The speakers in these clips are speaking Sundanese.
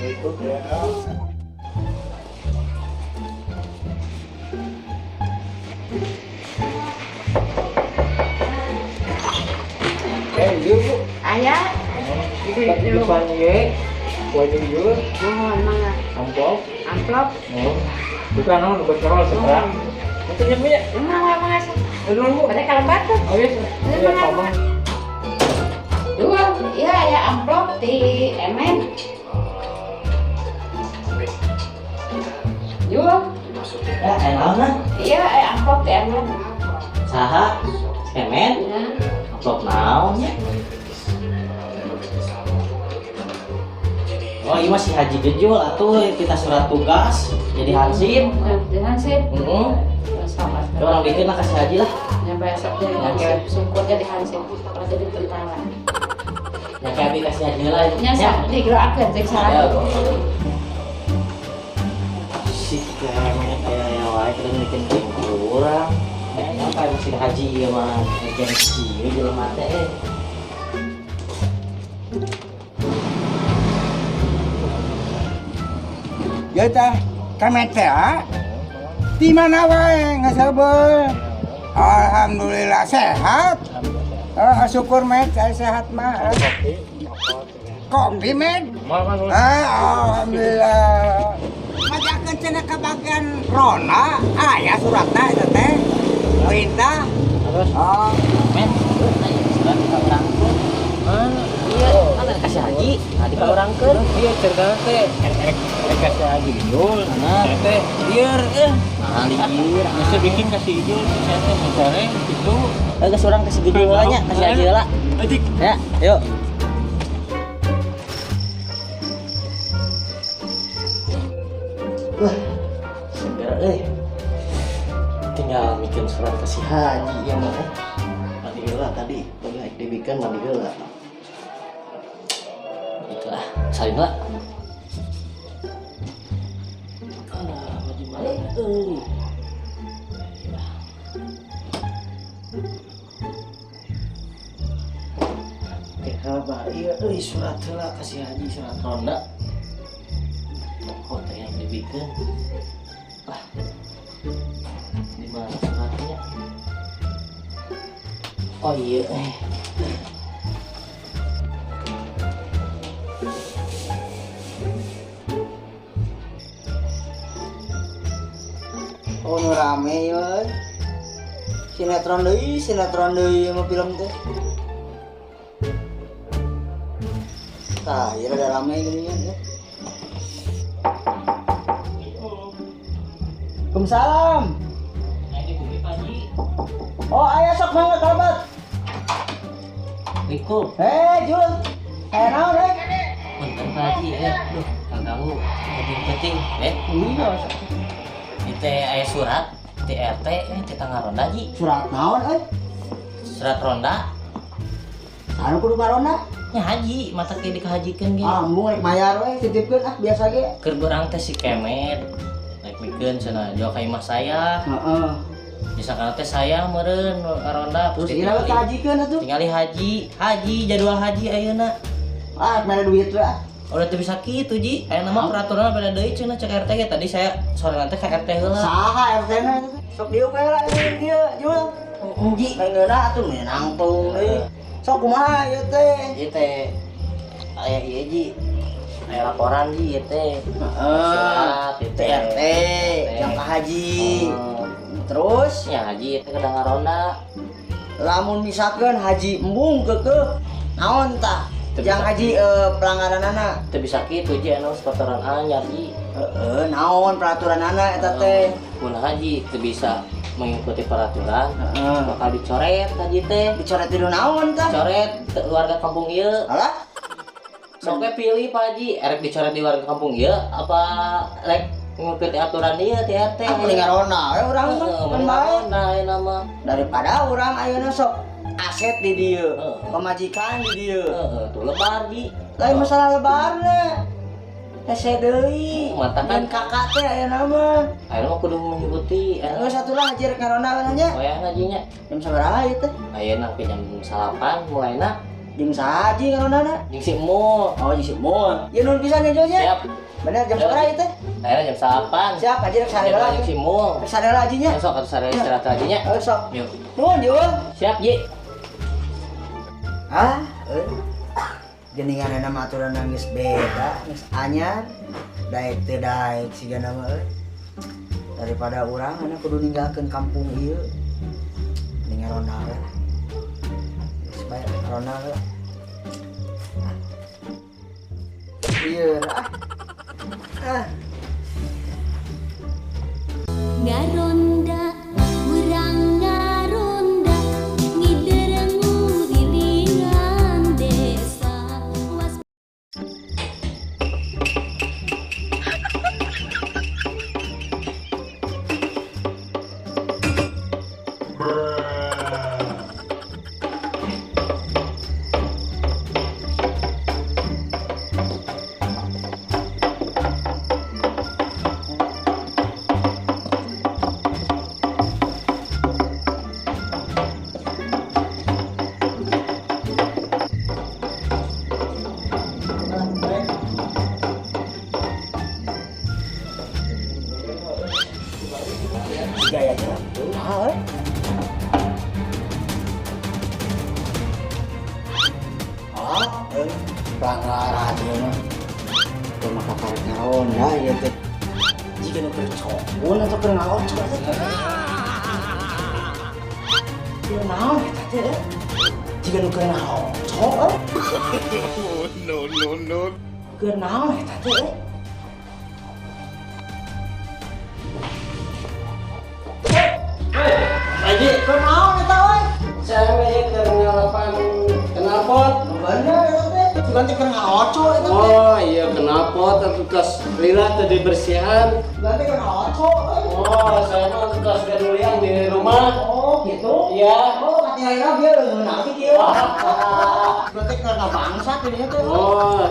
Itu ya. Eh, iya, Bu. Aya. Tadi depan ieu. Kue ieu. Mohon mangga. Amplop. Amplop. Oh. Bukan naon nu kontrol sekarang. Itu nya Bu ya. Mangga mangga. Eh, dulu, Bu. Pada kalau batu. Oh iya. Iya, Mangga. sama. Dua, iya aya amplop di Emen. Yuk, Ya, enak nah. iya aya amplop di Emen. Saha? Kemen? Ya. Amplop naon nya? Oh, iya masih Haji Gejul atuh kita surat tugas jadi hansip. Di hansip. Heeh. Sama. Orang bikin lah kasih haji lah. Ya besok jadi hansip, syukur jadi hansip, kalau jadi tentara. Ya kayak abi kasih haji lah. Nya sok digerakkeun cek Ya. salah. Si kemet aya ya wae kita bikin kurang. Kayaknya apa masih haji ieu mah gengsi ieu jelema teh. Ya teh, kemet teh ah. Di mana wae ngesebel. Alhamdulillah sehat. Ah, syukur met, saya sehat mah. Kopi met. Ah, alhamdulillah. Majakeun cenah ka bagian ronda, aya suratna eta teh. Perintah. Terus Oh, men, aya surat ka urang. Iya, mana kasih haji? Nah, di ka urangkeun. Iya, cerita teh rek rek kasih haji Ijul. Nah. Saya teh lieur eh. Nah, lieur. Mesti bikin kasih Ijul saya teh mencari itu. Eh, geus urang kasih gede heula nya, kasih haji heula. Adik. Ya, yuk. Wah, seger euy. Tinggal bikin surat kasih haji ya mah. Eh. Mandi heula tadi, tadi naik dibikin mandi heula. Itulah, salin lah. Alah, baju mana euy. Oke, kabar iya euy surat heula kasih haji surat ronda. Kok teh yang dibikin? Wah. Di mana suratnya? Oh iya eh. Oh, nu rame euy. Sinetron deui mah film teh. Tah, ieu rada rame geuningan ya. Waalaikumsalam. Nah, ini bumi Pak Haji. Oh, aya sok mangga kalabat. Assalamualaikum. Hei, Jul. Aya naon eh? Punten Pak Haji eh. Duh, kaganggu. Penting-penting eh. Iya, sok. Itu aya surat ti RT eh ti tangga ronda Ji. Surat naon eh? Surat ronda Anu kudu ngaronda? nya haji, mata ke dikahajikeun ge. Ah, embung rek mayar we, titipkeun ah biasa ge. Keur beurang teh si Kemet rek mikeun cenah jual ka imah saya. Heeh. Disangka teh saya meureun ngaronda Terus ira we kahajikeun atuh. Tingali haji, haji jadwal haji ayeuna. Ah, mere duit we ah. Udah teu bisa kitu Ji. Aya nama peraturan beda deui cenah cek RT ge tadi saya sore nanti ke RT heula. Saha RT na eta teh? Sok diuk we lah ieu dieu, Jul. Ji. Ngeunah atuh menangtung deui. Sok kumaha ieu teh? Ieu teh aya ieu Ji. Aya laporan Ji ieu teh. Heeh. Surat ieu teh. RT, jangka haji. Oh. Terus Ya haji itu kedah ngaronda. lamun misalkan haji embung keukeuh naon tah? Teu Yang bisa. haji pelanggaranana. Teu bisa kitu Ji anu peraturan anyar Ji. Heeh, naon peraturanana eta teh? Mun haji teu bisa mengikuti peraturan, Heeh. bakal dicoret haji teh. Dicoret di naon tah? Coret te warga kampung ieu. Alah, Sok we pilih Pak Haji, erek dicoret di warga kampung ieu apa rek mengikuti aturan ieu ti RT. ah mending ngaronda we urang mah. Heeh, Kan mending bae. ngaronda ayeuna mah. Daripada urang ayeuna sok aset di dieu, Heeh. pamajikan di dieu. Heeh, tuh lebar Ji. Lain masalah lebarna. Hese deui. Mata kan. Dan kakak teh ayeuna mah. Ayeuna mah kudu mengikuti. Geus satulah haji rek ngaronda kan nya. Wayahna Ji nya. Jam sabaraha ieu teh? Ayeuna ke jam 9 mulaina. Jeung saha Haji ngarondana? Jeung si Emul. Oh, jeung si Emul. Ieu nuhun pisan ya Jul nya. Siap. Bener jam sabaraha ieu teh? Ayeuna jam 8. Siap, Haji rek sare heula. Jeung si Emul. Rek sare heula Haji nya. Sok atuh sare istirahat Haji nya. Oh, sok. Yuk. Nuhun Jul. Siap, Ji. Ah, euy. Geningan mah aturan geus beda, geus anyar. Daek teu daek sigana mah euy. Daripada urang ana kudu ninggalkeun kampung ieu. Mending ngaronda we lah. Geus bae ngaronda we lah. Ieu ah. Ah. Ngaronda urang ngaronda ngidereng ngurilingan desa was. Gaya jalan. Ah, euy. Ah, euy. Pelanggaran ieu mah. Teu mah kakarek ngaronda ieu teh. Jika nu keur cokun atau keur ngalocok teh. Ieu naon eta teh euy? Jika nu keur ngalocok euy. No, no, no. Keur naon eta teh euy? Haji, Keur naon eta euy? saya mah ieu keur ngalapan knalpot. Bener eta teh. Sugan teh keur ngalocok eta teh. Oh, iya knalpot atuh tos lila teu dibersihan. Sugan teh keur ngalocok euy. Oh, saya mah tos gaduliang di rumah. Oh, gitu. Iya. Oh, katingalina bieu leungeun abdi kieu. Sugan teh keur ngabangsat dinya teh. Oh,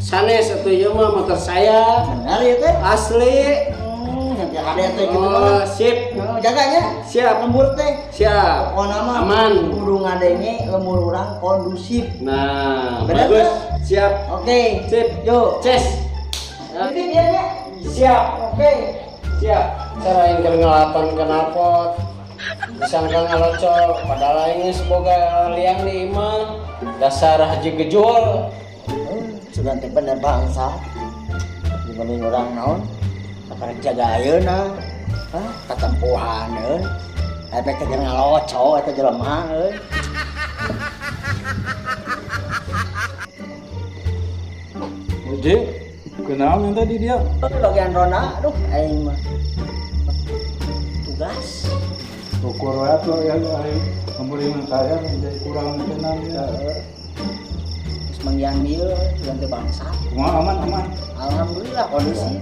sanes atuh ieu mah motor saya. Bener ieu teh. Asli. Yang kade teh gitu Oh, mah. sip. Oh, jaganya. Siap. Lembur teh. Siap. Pokona mah Aman. Kudu ngadenge lembur urang kondusif. Nah, Bener bagus. teh? Siap. Oke. Sip. Yo. Ces. Titip ya nya. Siap. Oke. Siap. Cara yang keur ngelapan knalpot. Disangka ngalocok, padahal aing geus boga liang di imah. Dasar Haji Gejul. Sugan teh bener bangsa. Dibanding urang naon? Kakarek jaga ayeuna. Hah, katempuhan euy. Efek teh keur ngalocok eta jelema euy. Oje, kenal yang tadi dia? Bagian ronda, aduh aing mah. Tugas. Ukur wae atuh ya aing pemberian saya menjadi kurang tenang ya. Geus manggihan ieu sugan teh bangsa. Kumaha aman aman. Alhamdulillah kondisi.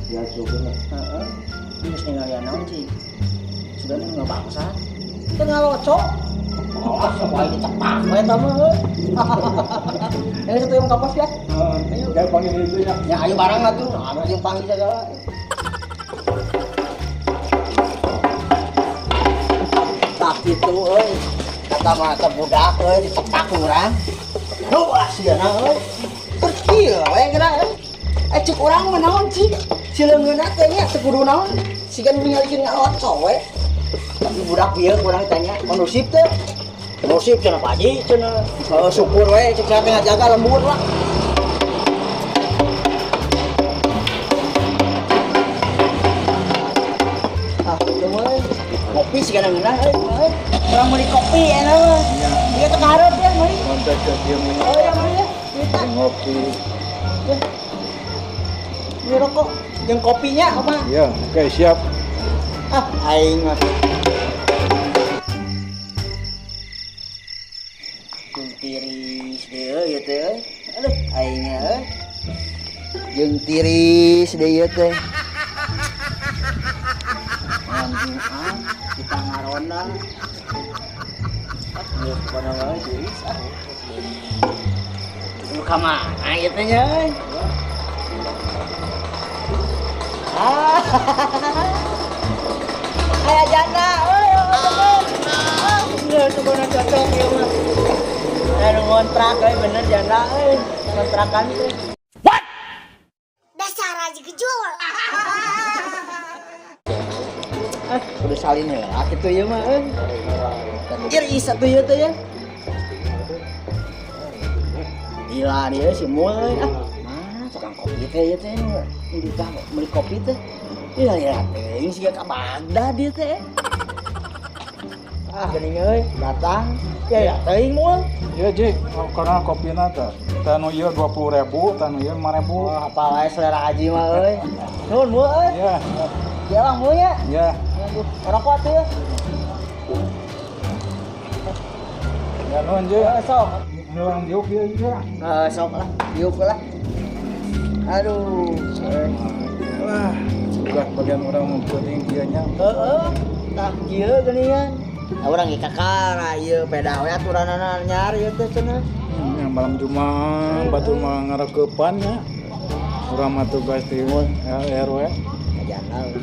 Ya syukur lah. Heeh. Geus ningalian naon cik. Sugan teh ngabangsa. Teu ngalocok. Oh, sok wae dicepak we eta mah euy. Ini satu yang kapas ya. Heeh. Jangan panggil itu ya. Ya ayo barang atuh, nah yang panggil segala. Tak gitu euy. Kata mah teh budak euy ditepak urang. Duh, sigana euy. Terkieu we geura euy. Eh cek urang mah naon cik? Si leungeunna teh nya teu kudu naon. Siga nu ningalikeun ngalocok we. Tapi budak ieu kurang tanya kondusif teh. Kondusif cenah Pak Haji cenah. Syukur we cek saya teh ngajaga lembur lah. Ah, euy. Kopi sigana ngeunah euy. Urang meuli kopi enak mah. Iya. Ieu teh kaharep ya meuli. Kontak ke dia Oh ya meuli ya. Kita ngopi. beli rokok jeung kopinya apa? Iya, oke siap. Ah, aing mah. Jeung tiris deui ieu teh euy. Aduh, aing euy. Jeung tiris deui ieu teh. Malam Jumat kita ngaronda. Ah, geus pokona wae tiris ah. Lu ka mana ieu teh nya euy? Ah. Aya janda euy, teman. Ah, geus pokona cocok ieu mah. Anu ngontrak euy bener janda euy. Kontrakan teh. Dasar aja gejol. Ah, kudu salin heula kitu ieu mah euy. Iris atuh ieu teh ya. Gila dia si Mul euy. Ah, mah tukang kopi teh ieu teh nu ditah meuli kopi teh. Iya ya teuing siga ka Baghdad ieu teh. Ah, geuning euy, datang. Ya ya teuing Mul. Iya, Ji, karena kopina teh. Tah nu ieu 20.000, tah nu ieu 5.000. Wah, apa wae selera haji mah euy. Nuhun Mul euy. Iya, Ya Bang Mul ya. iya. Aduh, rokok atuh ya. Ya nuhun, Ji. Eh, sok. Helang diuk ieu ieu. Eh, sok lah, diuk lah. Aduh. Eh. Lah, udah bagian urang mun peuting kieu nya. Heeh, tah kieu geuningan. Da urang ge kakara ieu beda we aturanana anyar ieu teh cenah. Yang malam Jumat batur mah ngarekeupan nya. Urang mah tugas di RW. Kajana.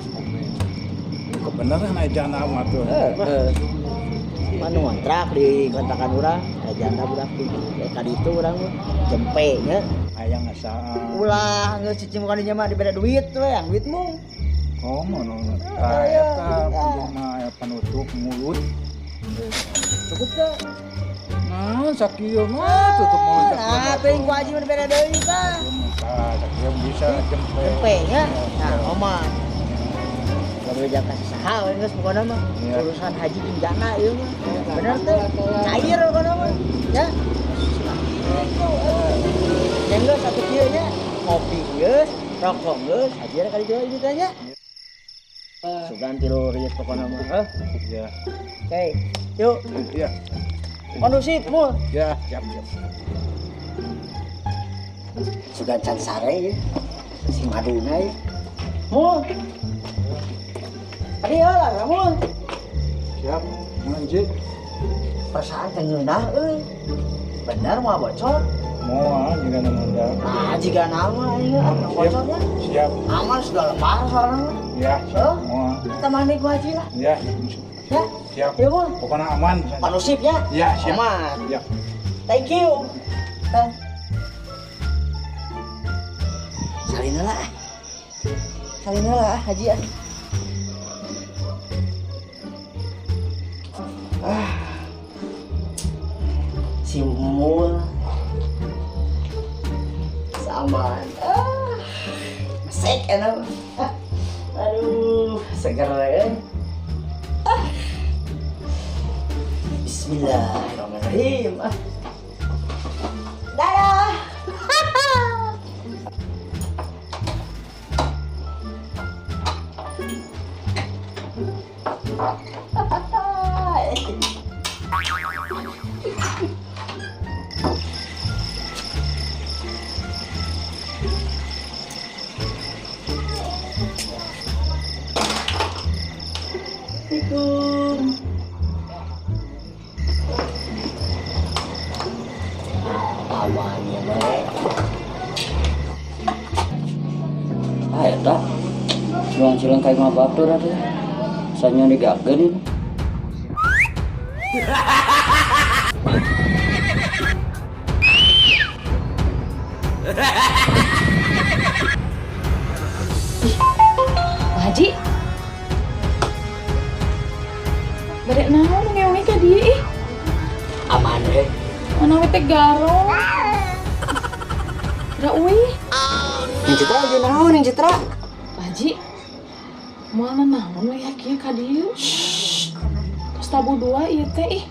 Kebenaran aya jana mah tuh. Heeh. Manu ngontrak di kontrakan urang, kajana budak di ka ditu urang mah jempe nya. Aya ngasaan. Ulah geus cicing ka dinya mah dibere duit we, yang duitmu. Oh, mono. Tah eta penting mah aya penutup mulut. Cukup teh. Nah, sakieu mah tutup mulut sakieu. Nah, teuing ku haji mah dibere deui tah. Tah, sakieu bisa jempe. Jempe nya. Nah, oman. Gawe jang kasih saha we geus pokona mah. Iya. Urusan haji jeung jana ieu mah. Bener teh. Cair pokona mah. Ya. Yang geus satu kieu nya, kopi geus, rokok geus, haji rek kali ieu teh nya. Sugan tilu riet pokona mah. Heuh. Iya. Oke, yuk. Iya. Kondusif mul. Ya, siap, siap. Sugan can sare ya. Si Maduna ya. Mul. Tadi heula lah mul. Siap. Nuhun, Ji. Perasaan teh ngeunah euy. Bener moal bocor. Moal juga nunda. Ah, jika nama ieu ah bocornya. Siap. Aman sudah lemah soalnya mah. Ya, siap. Moal. Kita mandi ku haji lah. Ya. Ya. Siap. Ya, Mul. Pokoknya aman. Kondusif ya. Ya, siap. Aman. Ya. Thank you. Eh. Salin lah. Salin lah haji ah. Ah. Si Mul sama ah. Mesek enak. Ah. Aduh, seger ya. Ah. Bismillahirrahmanirrahim. Ah. Dadah. Assalamualaikum. Aman ya, Nek. Ah eta. Silang-silang kayak mah batur atuh. Sanya digageun. Pak Haji. Bade naon ngeunge ka dieu ih? Aman we. Mana we teh garong. Da uih. Neng Citra lagi naon Neng Citra? Pak Haji. Moal naon we ya kieu ka dieu? Tos tabu dua ieu teh ih.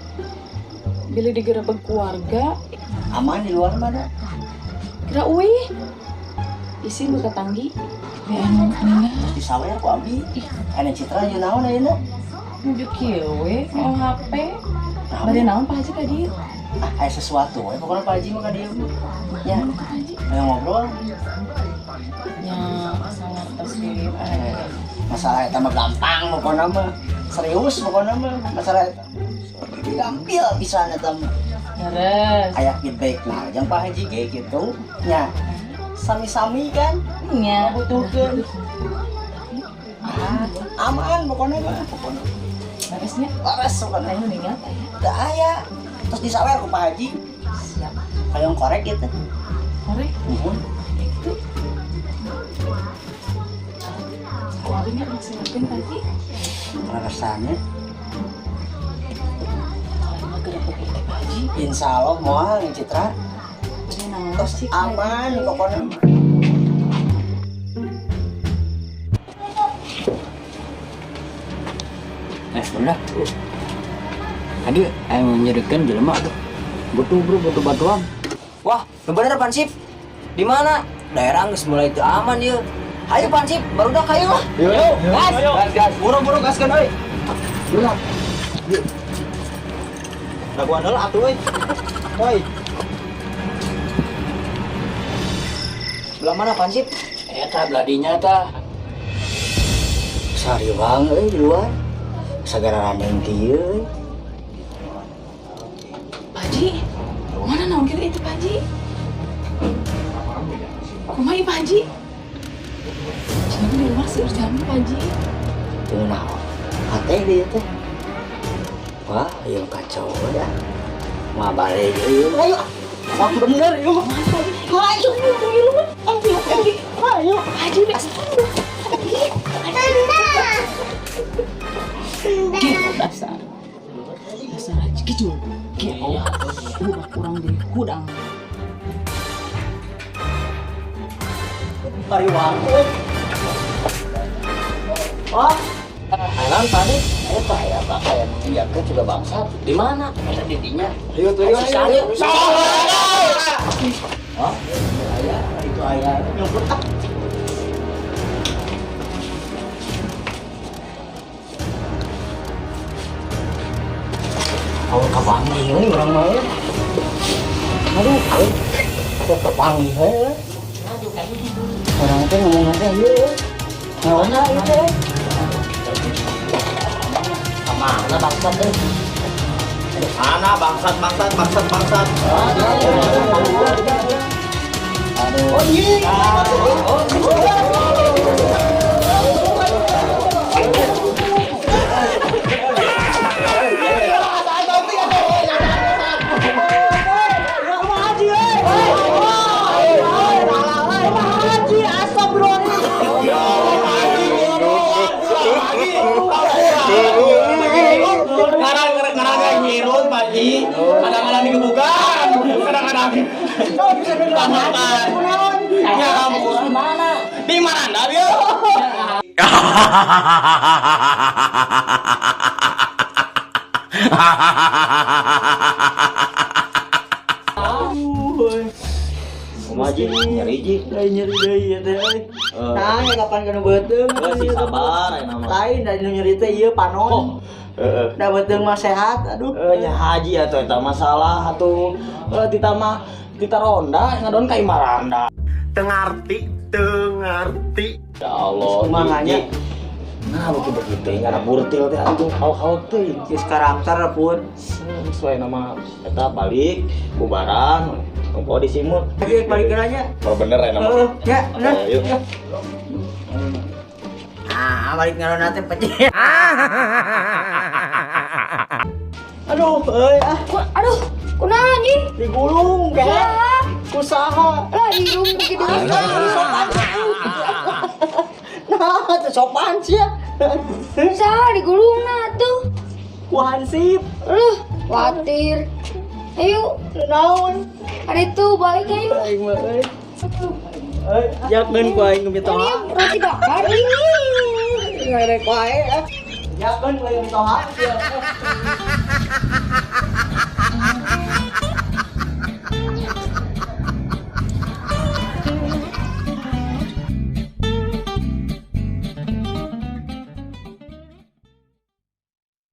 Bilih digerebeg keluarga. Aman di luar mana? Kira uih. Isin buka tanggi. Bean kuningan. Disawer ku abi. Neng Citra lagi naon ayeuna? Nuju kieu we, mau HP. Bade naon Pak Haji ka dieu? Ah, aya sesuatu we pokoknya Pak Haji mah ka dieu. Ya, Pak Haji. ayo ngobrol. Nya masalah tos di Masalah eta mah gampang pokoknya mah. Serius pokoknya mah masalah eta. Gampil pisan eta mah. Beres. Aya feedback nah jeung Pak Haji ge gitu. Nya. Sami-sami kan Nya. ngabutuhkeun. Ah, aman pokoknya mah pokoknya. Beresnya. Laras pokoknya. Ayo ninggal teh. Teu aya. Terus disawer ku Pak Haji. Siap. Hoyong korek gitu. Korek? Nuhun. Ya gitu. Ku abi nya siapin tadi. Rasanya Kalau mah gerebek ieu teh Pak Haji. Insya Allah moal Neng Citra. Ini naon Terus sih, Pak aman Haji? pokoknya. Udah. Tadi aing nyerikeun jelema tuh. Butuh bro, butuh bantuan. Wah, nu bener Pansip. Di mana? Daerah geus mulai teu aman ieu. Hayu Pansip, barudak hayu lah. Yuk, Gas, gas, gas. Buru-buru gaskeun euy. Daguan heula atuh euy. Woi. Belah mana Pansip? Eta beladinya tah. Sariwang euy di luar. Sagara randeng kieu euy. Pak Haji, mana naon kieu itu Pak Haji? Kumaha ieu Pak Haji? Jangan di luar seueur jalmi Pak Haji. Teu naon. Hate dia teh. Wah, ieu kacau ya. Mah balik euy. Ayo. Wah, bener ieu. Ayo, ayo, ayo, ayo, ayo, Haji, dasar, dasar Haji kecil, kieu, udah kurang di hudang. Pariwang euy. Wah, Ayo panik. Ayo Pak, ya Pak, kayak menginjakkeun juga bangsat. Di mana? Eta di dinya. Ayo tuh, ayo. Sisanya. Hah? Aya, itu aya nyumput ah. Awal kapanggih euy urang mah euy. Aduh, euy. Kok kapanggih euy. Orang teh ngomong teh ieu euy. Naonna ieu teh? Mana bangsat euy? Mana bangsat, bangsat, bangsat, bangsat. Aduh. Oh iya. Ngarang ngirum Pak Ji. Kadang-kadang digebukan, kadang-kadang makan. Ya ampun. Di mana? Di mana dia? Kumaha Ji? Nyeri Ji. Lain nyeri deui ieu teh euy. Nah, ya kapan kana beuteung? Sih sabar aya nama. Lain dari nu nyeri teh ieu panon. Heeh. Da beuteung mah sehat, aduh. Nya haji atuh eta masalah atuh. Tita mah tita ronda ngadon ka Imaranda. Tengarti, tengarti. Ya Allah. Kumaha nya? Nah, begitu ngana burtil teh atuh hal-hal teh. Geus karakter pun. Sesuai nama eta balik bubaran ngumpul di simut. Lagi balik aja. Oh bener ya nama. Heeh, ya, bener. Ayo. Ah, balik ngarona teh pecah. Aduh, euy ah, Aduh, kunaon anjing? Digulung ge. Kusaha. Lah hidung begitu. Sopan. Nah, teu sopan sia. Saha digulungna tuh. Ku hansip. Luh, khawatir. Ayo, Naon? ada itu balik ayo. Aing mah euy. Euy, jakeun ku aing mitoha. Ini roti bakar ini. Ngerek wae ah. Jakeun ku aing mitoha.